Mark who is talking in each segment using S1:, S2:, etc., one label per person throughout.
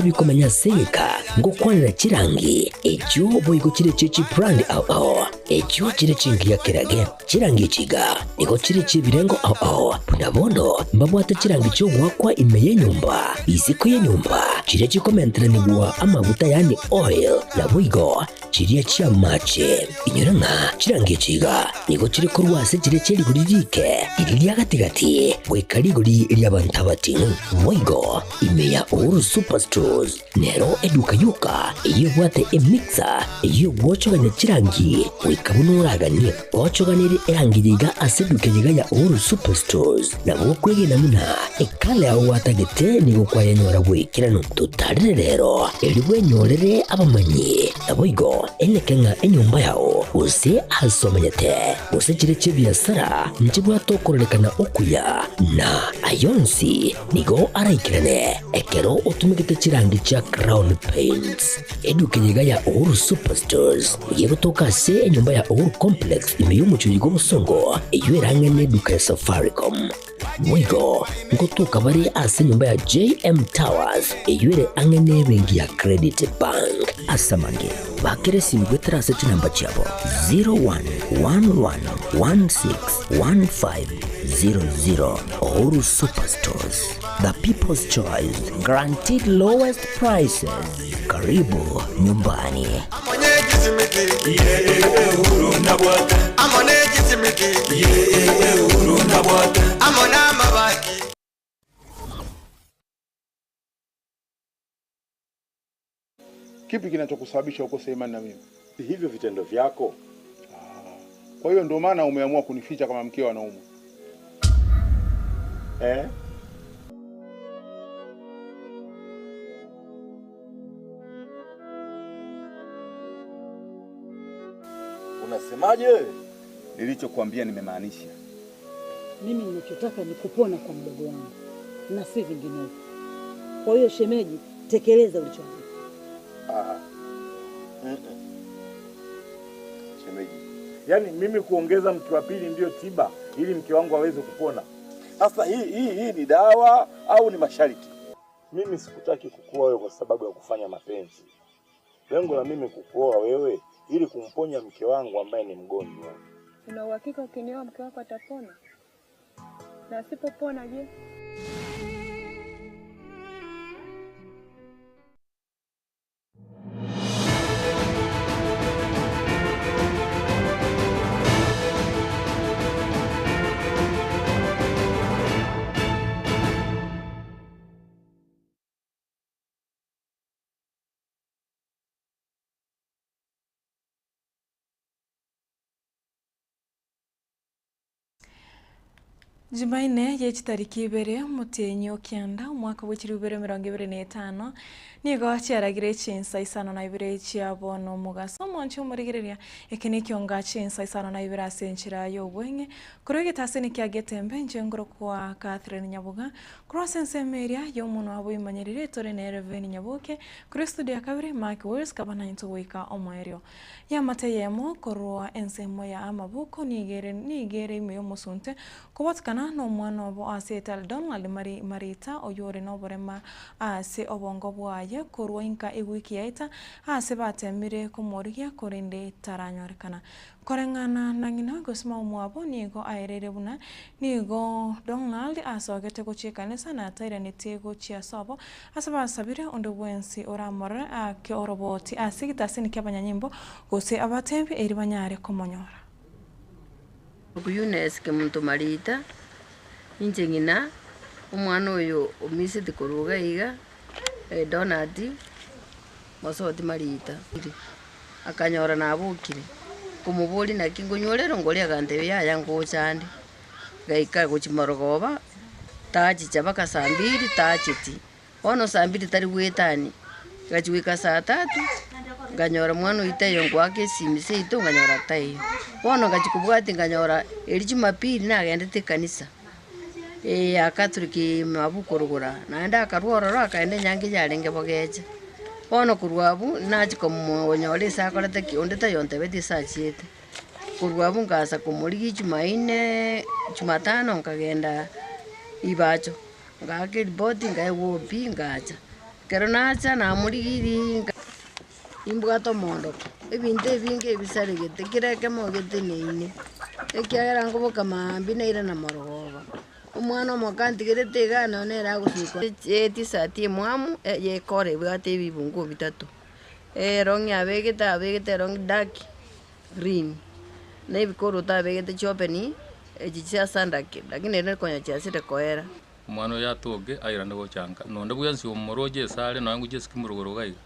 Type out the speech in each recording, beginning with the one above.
S1: Bikomenya ase egeka ngokwanera chirangi echio boigo chire chie chibrand ao ao, echio chire chingiya kerage. Chirangi echi iga nigo chire chi'ebirengo ao ao, buna bono mbabwate chirangi chi'ogoakwa ime y'enyomba, isiko y'enyomba, chiria chikomenteranigwa amaguta yaani oil, naboigo chiria chi'amache. Inyora ng'a chirangi echi iga nigo chire korwa ase chiria chie rigori riike, riria ria gati-gati, goika rigori ri'abanto abating'u. Boigo ime ya Uhuru Superstores nero eduka yoka eyio ebwate emixer eyio egwochogania chirangi goika buna oraganie. Gochoganerie erangi eye iga ase eduka eye iga ya Uhuru Superstores nabo okwegena buna ekala yao gwatagete nigo kwayenyora bw'ekeranu. Totarere rero erio bwenyorere abamanyi. Naboigo eneke ng'a enyomba yao, gose aase omenyete, gose chire chi'ebiasara, nchibwate okororekana okuya, na ayio onsi nigo araikerane ekero otumegete chirangi chia Crown Paints. Eduka eye iga ya Uhuru Superstores nigo egotoka ase enyomba ya Uhuru Complex ime y'omochie oyo bw'obosongo, eyio erang'e neduka ya Safaricom. Boigo ngotoka bare ase enyomba ya JM Towers eyio ere ang'e nebenki ya Credit Bank. Ase amange, bakera esimi goetera ase chinamba chiabo 0111161500. Uhuru Superstores, the people's choice, guaranteed lowest prices. Karibu nyumbani.
S2: Kipi kinachokusababisha ukose imani na mimi?
S3: Hivyo vitendo vyako.
S2: Kwa hiyo ndio maana umeamua kunificha kama mkeo anaumwa.
S3: Eh? Unasemaje?
S4: Nilichokuambia nimemaanisha.
S5: Mimi ninachotaka ni kupona kwa mdogo wangu na si vinginevyo. Kwa hiyo shemeji, tekeleza ulichoambiwa.
S3: Ah. Mm-mm. Shemeji, yaani mimi kuongeza mke wa pili ndiyo tiba ili mke wangu aweze kupona? Sasa hii hii hii ni dawa au ni masharti? Mimi sikutaki kukuoa wewe kwa sababu ya kufanya mapenzi. Lengo la mimi kukuoa wewe ili kumponya mke wangu ambaye ni mgonjwa.
S6: Una uhakika ukinioa mke wako atapona? Na asipopona je?
S7: Jumaine ye chitariki ibere omotienyi o kianda omwaka bwe chilifu ibere emerongo ebere na etano, nigo chiaragire chinsa isano na ibere chia bono omogaso. Omonche omorigereria, eke nekionga chinsa isano na ibere ase enchera y'obweng'e, korwa egetaseni kia Getembe inche nkorokwa Catherine Nyaboga, korwa ase ensemo eria y'omonwa bw'imanyereri tore nere Veni Nyaboke, korwa estudio ya kabere Mark Wills gabana intwe goika omoerio. Y'amate eyemo korwa ensemo ya amabuko nigo ere nigo ere ime y'omosunte, kobotikana nomwana obo ase Etal Donald Mari Marita oyore noborema ase obongo bwaye korwa inka ewiki yaeta aase batemire komorigia korende taranyorekana. Koreng'ana na ng'ina gose maomwabo nigo aereire buna nigo Donald asogete gochia ekanisa na tairaneti gochia sobo ase basabire onde bwensi oramorore aake oroboti ase egetasini ki'abanyanyimbo gose abatebi erio banyare komonyora.
S8: Eunice Kemunto Marita, inche ng'ina omwana oyo omiseti korwa iga iga, Donald Mosoti Marita. Akanyora nabokire, nkomoboria naki nkonywa rero ngoria agantebia yaya ngocha ande, gaika gochia marogoba, tachicha mpaka saa mbiri tacheti, bono saa mbiri tari goetania, gachia goika saa tatu, nkanyora mwana oyio taiyo nkoaka esimi seito nkanyora taiyo. Bono ngachia kobwatia nkanyora erio jumapili nagendete ekanisa, ya catholic mabukorogora, naende akarwa ororo akaenda enyangi yarenge bogecha. Bono korwa abwo, nachia komonyora ase akorete ki, onde taiyo ontebetie ase achiete. Korwa abwo nkaansa komorigia jumaine, jumatano nkagenda ibacho, ngaaka eripoti nkaegwa OB ngacha. Ekero nacha namorigirie nka nimbwate omoondoko, ebinto ebinge ebisaregete, kera ekemo geteneine, ekiagera nkoboka maambia nairana morogoba. Omwana omoke antigerete igaa nonya nere agosukwa. Etisati emwamu yekora ebwate ebibunguo bitato, erong'i abegete abegete erong'i dark green, na ebikoroto abegete chiopeni echi chia sandaki lakini ere konya chiasire koera.
S9: Omwana oyo atoke airane gocha nka, na onde bwensi omoroche esare nonya ngochia esike morogoro iga iga,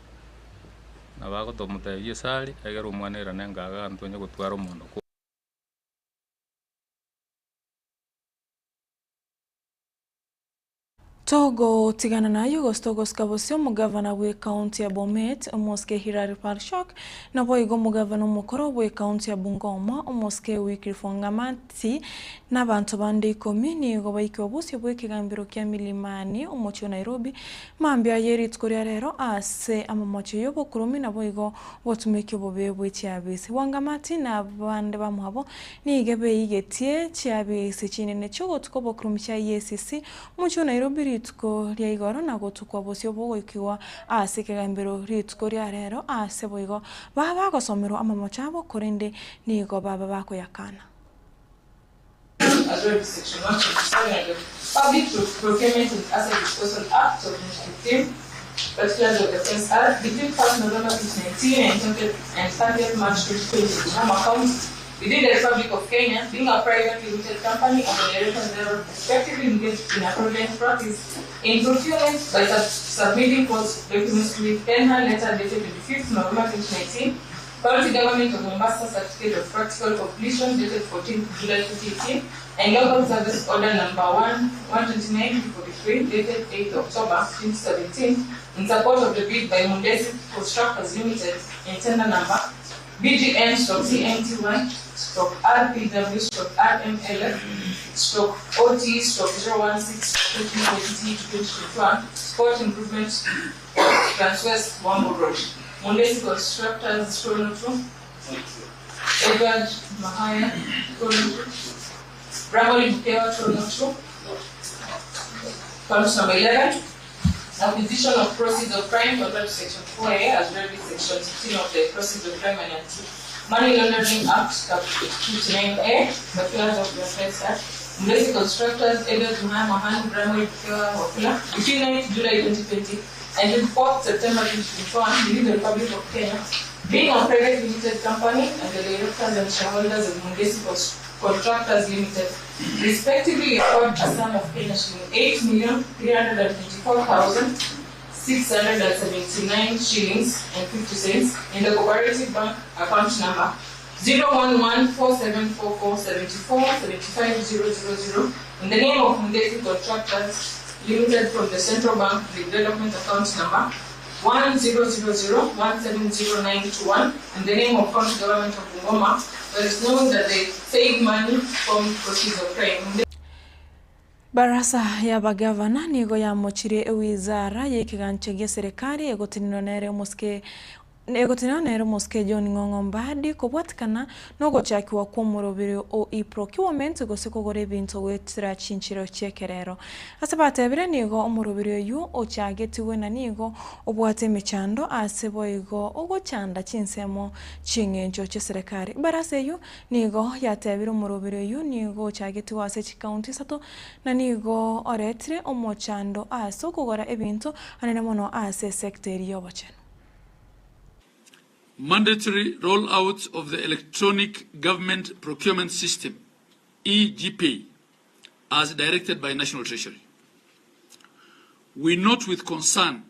S9: nabo agotomotebia esare, egere omwana airane nka iga ntonye gotwara omondo.
S7: Togotigana nayio gose togosika bosio omogavana bw'ecounty ya Bomet, Omosike Hilary Barchok, naboigo omogavana omokoro bw'ecounty ya Bungoma, Omosike Wycliffe Wangamati, na abanto bande ikomi nigo baikigwa bosio bw'ekegambero kia Milimani, omochie o Nairobi, mambia ye rituko ria rero ase amamocho y'obokuromi naboigo obotumeki obobe bwe chiabisi. Wangamati na abande bamwabo Nigo beigetie chiabisi chinene chi'ogotuka obokurumu chia EACC, omochie o Nairobi rituko ria igoro na gotukwa bosio bogoikigwa ase ekegambero rituko ria rero ase boigo baba bagosomerwa amamocho abo korende nigo baba bakoyakana.
S10: As read section 127 of the Public Procurement and Asset Disposal Act of 2015, particulars of the offence are between 1st November 2019 and 20th and 30th March 2020 Bungoma County within the Republic of Kenya, being a private limited company and the directors thereof respectively engaged in a fraudulent practice in procurement by sub submitting false documents with pen letter dated 25th November 2019 County Government of Mombasa Certificate of Practical Completion dated 14th July 2018 and Local Service Order Number 1 129-43 dated 8th October 2017 in support of the bid by Mundesi Constructors Limited in tender number BGN stroke CMT1 stroke RPW stroke RMLF stroke OT stroke 016 2020 to 2021 Sport Improvement Transwest Wambo Road. Mundesi Constructors Toronto, Edward Mahaya Toronto, Bramoli Bukewa Toronto, Count number 11, acquisition of proceeds of crime contrary to section 4A as read with section 16 of the Proceeds of Crime and Anti-Money Laundering Act, Cap 59A, particulars of the offense are Mundesi Constructors, Edward Mahaya Mahan, Bramoli Bukewa Wafula, between 9th July 2020 and 24th September 2021 within the Republic of Kenya, being a private limited company and the directors and shareholders of Mundesi Contractors Limited, respectively acquired a sum of Kenya shilling 8,324,679 shillings and 50 cents in the Cooperative Bank account number 011474474 75000 in the name of Mundesi Contractors Limited from the Central Bank Development Account Number 1000170921 in the name of County Government of Bungoma, where it's known that they save money from proceeds of crime.
S7: Barasa y'abagavana nigo yamochirie ewizara y'ekegancha gi'eserekari egotenenwa nere omosike Egotenena nere omosike John Ng'ong'o Mbadi kobwatikana nogochakigwa kw'omorobiri o e-procurement gose kogora ebinto goetera chinchero chi'ekerero. Ase batebire nigo omorobiri oyio ochagetigwe na nigo obwate emechando ase boigo ogochanda chinsemo chi'eng'encho chi'eserekari. Ebarasa eyio nigo yatebire omorobiri oyio nigo ochagetigwe ase chikaunti isato na nigo oretire omochando ase okogora ebinto anene mono ase esecta eria y'obochenu.
S11: Mandatory roll out of the Electronic Government Procurement System, eGP, as directed by National Treasury. We note with concern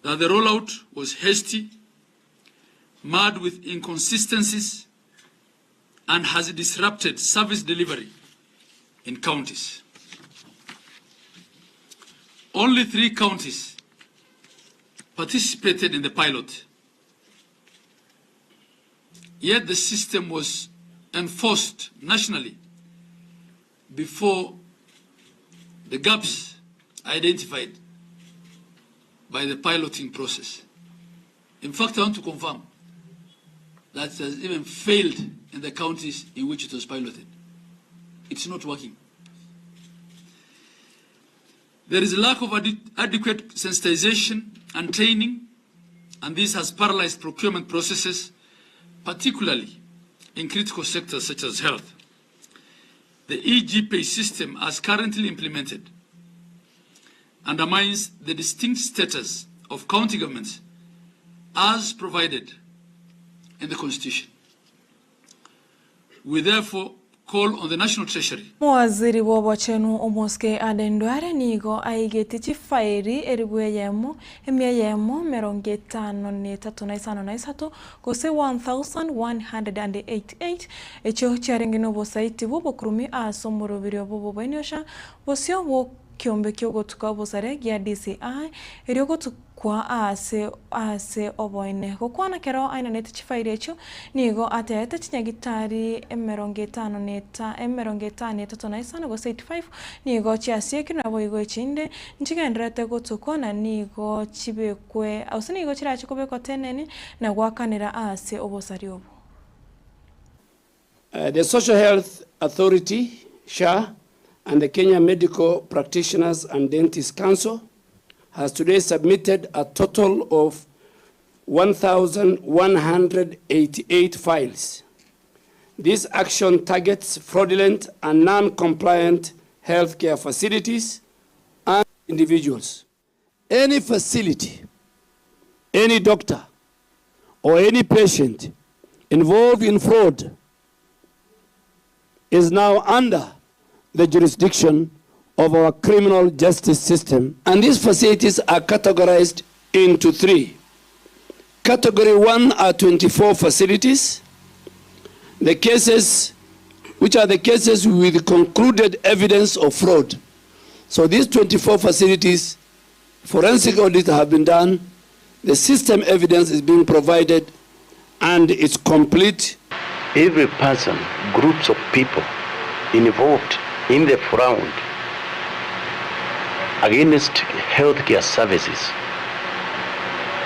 S11: that the rollout was hasty, marred with inconsistencies, and has disrupted service delivery in counties. Only three counties participated in the pilot. Yet the system was enforced nationally before the gaps identified by the piloting process. In fact, I want to confirm that it has even failed in the counties in which it was piloted. It's not working. There is a lack of adequate sensitization and training, and this has paralyzed procurement processes, particularly in critical sectors such as health. The EGPay system, as currently implemented, undermines the distinct status of county governments as provided in the Constitution. We therefore call on the National Treasury.
S7: Omowaziri bw'obochenu omosike Aden Duale nigo aigetie chifairi elifu eyemo, emia eyemo, emerongo etano na etato na isano na isato, gose 1,188, echio chiarenge nobosaiti bw'obokurumi ase omoroberio bw'obobainiosha bosio bw'ekiombe ki'ogotuka obosare gia DCI, erio gotukwa aase ase oboene. Gokwana kero ainanete chifairi echio, nigo ateete chinyagitari emerongo etano na eta emerongo etano etato na isano gose 85 nigo chiasiekirwe naboigo echinde nchigendererete gotukwa na nigo chibekwe gose nigo chirache kobekwa teneni na goakanera ase obosari obo.
S12: The Social Health Authority, SHA, and the Kenya Medical Practitioners and Dentists Council has today submitted a total of 1,188 files. This action targets fraudulent and non-compliant healthcare facilities and individuals. Any facility, any doctor, or any patient involved in fraud is now under the jurisdiction of our criminal justice system. And these facilities are categorized into three. Category 1 are 24 facilities. The cases, which are the cases with concluded evidence of fraud. So these 24 facilities, forensic audit have been done, the system evidence is being provided, and it's complete.
S13: Every person, groups of people involved in the fraud against healthcare services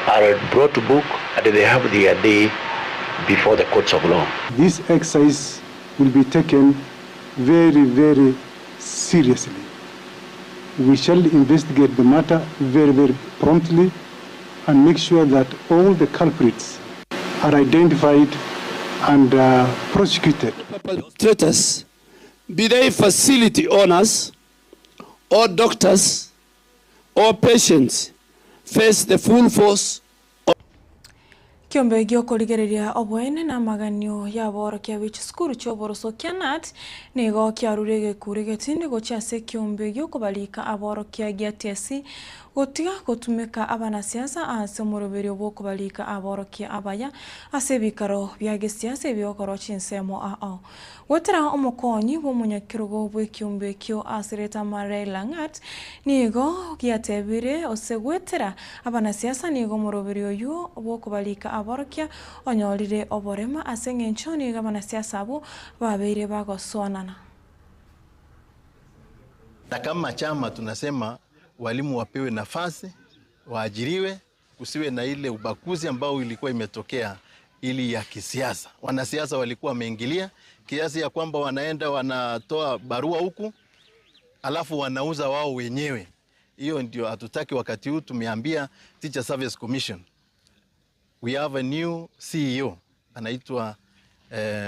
S13: are brought to book and they have their day before the courts of law.
S14: This exercise will be taken very, very seriously. We shall investigate the matter very, very promptly and make sure that all the culprits are identified and prosecuted.
S12: Perpetrators, be they facility owners or doctors or patients, face the full force of
S7: Ekiombe gi'okorigereria oboene na amaganio y'aborokia be chisukuru chi'oboroso kia KNUT nigo kiarure egekuro egetindi gochia ase ekiombe gi'okobarika aborokia gia TSC gotiga gotumeka abanasiasa ase omoroberio bw'okobarika aborokia abaya ase ebikaro bia gesiasa ebigokorwa chinsemo ao. Goetera omokonyi bw'omonyakerogo bw'ekiombe ekio ase ritama Ray Langat nigo giatebire ose goetera abanasiasa nigo omoroberi oyio bw'okobarika aborokia onyorire oborema ase eng'encho nigo abanasiasa abwo babeire bagosoanana.
S15: Na kama chama tunasema walimu wapewe nafasi, waajiriwe, kusiwe na ile ubaguzi ambao ilikuwa imetokea ili ya kisiasa. Wanasiasa walikuwa wameingilia kiasi ya kwamba wanaenda wanatoa barua huku alafu wanauza wao wenyewe. Hiyo ndio hatutaki. Wakati huu tumeambia Teacher Service Commission, we have a new CEO anaitwa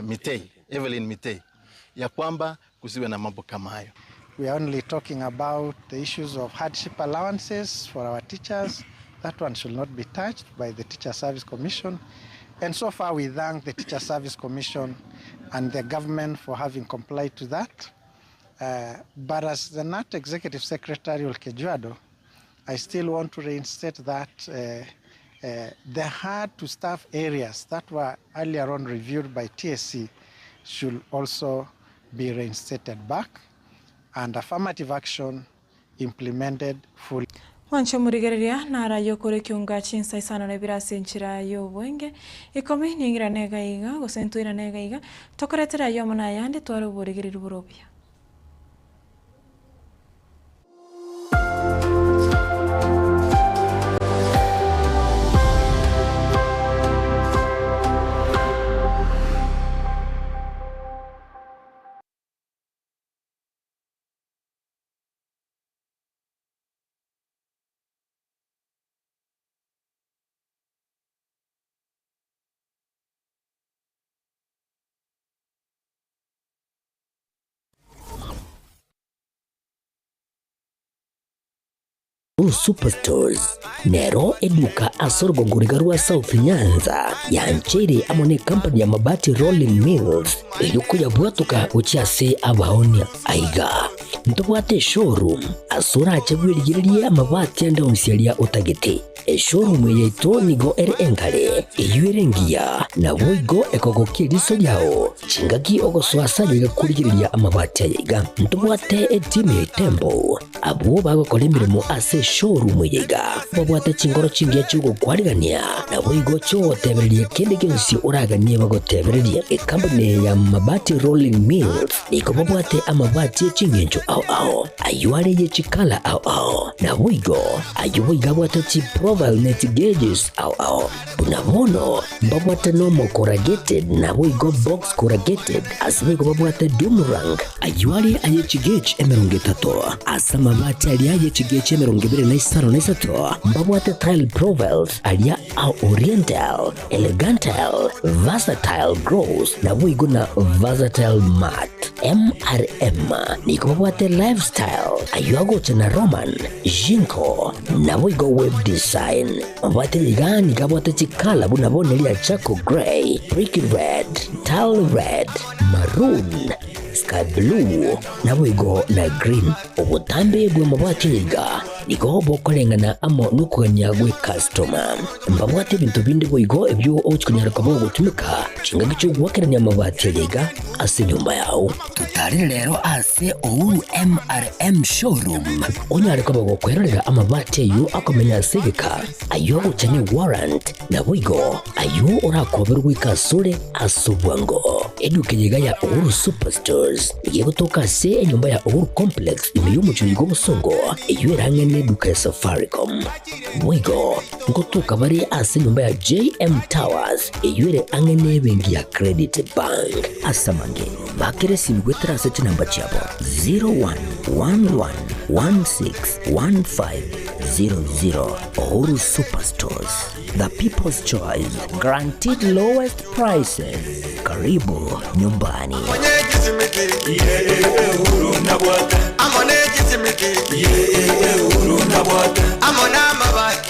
S15: Mitei, Evelyn Mitei, ya kwamba kusiwe na mambo kama hayo.
S16: We are only talking about the issues of hardship allowances for our teachers. That one should not be touched by the Teacher Service Commission. And so far we thank the Teacher Service Commission and the government for having complied to that. But as the KNUT Executive Secretary Olkejuado, I still want to reinstate that the hard to staff areas that were earlier on reviewed by TSC should also be reinstated back and affirmative action implemented fully.
S7: Mwanche omorigereria naraye okore ekionga chinsa isano na ibere ase enchera ya obwenge ikomi ning'irane iga iga gose ntoirane iga iga tokoretera aywo amo na ayande tware oborigereria bore obuya.
S1: Uhuru Superstores nero eduka ase orogongo riga rwa South Nyanza yancheire amo ne company ya Mabati Rolling Mills erio koyabwatoka gochia ase abaonia. Aiga ntobwate eshowroom ase orache bwerigererie amabati ande onsi aria otagete. Eshowroom eye yaito nigo ere enkare, eyio ere engiya, naboigo ekogokia eriso riao chingaki ogosoa ase aye iga korigereria amabati aya iga. Ntobwate etimu ya Itembo Abwo bagokora emeremo ase eshowroom eye iga babwate chingoro chingiya chi'ogokwarigania, naboigo chi'ogotebereria kende gionsi oraganie bagotebererie. Ekampuni eye ya Mabati Rolling Mills nigo babwate amabati e ching'encho ao ao, ayio are ye chikala ao ao, naboigo ayio boigo abwate chiprofile ne chigauges ao ao. Buna bono mbabwate normal corrugated naboigo box corrugated, ase boigo babwate doom rank, ayio are aye chigauge 30, ase amabati aria aye chigauge 23 na mbabwate tile profiles aria a oriental, elegantile, versatile gloss naboigo na versatile matte. MRM nigo babwate lifestyle, ayio agocha na Roman, Jinko, naboigo web design. Mabwate iga nigo abwate chikala buna bono eria charcoal grey, brick red, tile red, maroon, sky blue, naboigo na green. Obotambe bw'amabwate aya iga nigo bokoreng'ana amo nokogania gw'ecustoma. Mbabwate ebinto binde boigo ebio ogochia konyara koba ogotumeka chingaki chi'ogoakerania amabati aya iga ase enyomba yao. Totarire rero ase Uhuru MRM Showroom onyare koba gokwerorera amabati ayio akomenya ase egeka, ayio agocha ne warrant, naboigo ayio orakoberwe goika asore ase obwango. Eduka eye iga ya Uhuru Superstores nigo egotoka ase enyomba ya Uhuru Complex ime y'omochie oyo bw'obosongo eyio erang'e neduka ya Safaricom. Boigo ngotoka bare ase enyomba ya JM Towers eyio ere ang'e nebenki ya Credit Bank. Ase amange, bakera esimi goetera ase chinamba chiabo 0111161500. Uhuru Superstores, the people's choice, guaranteed lowest prices. Karibu nyumbani.
S17: Amone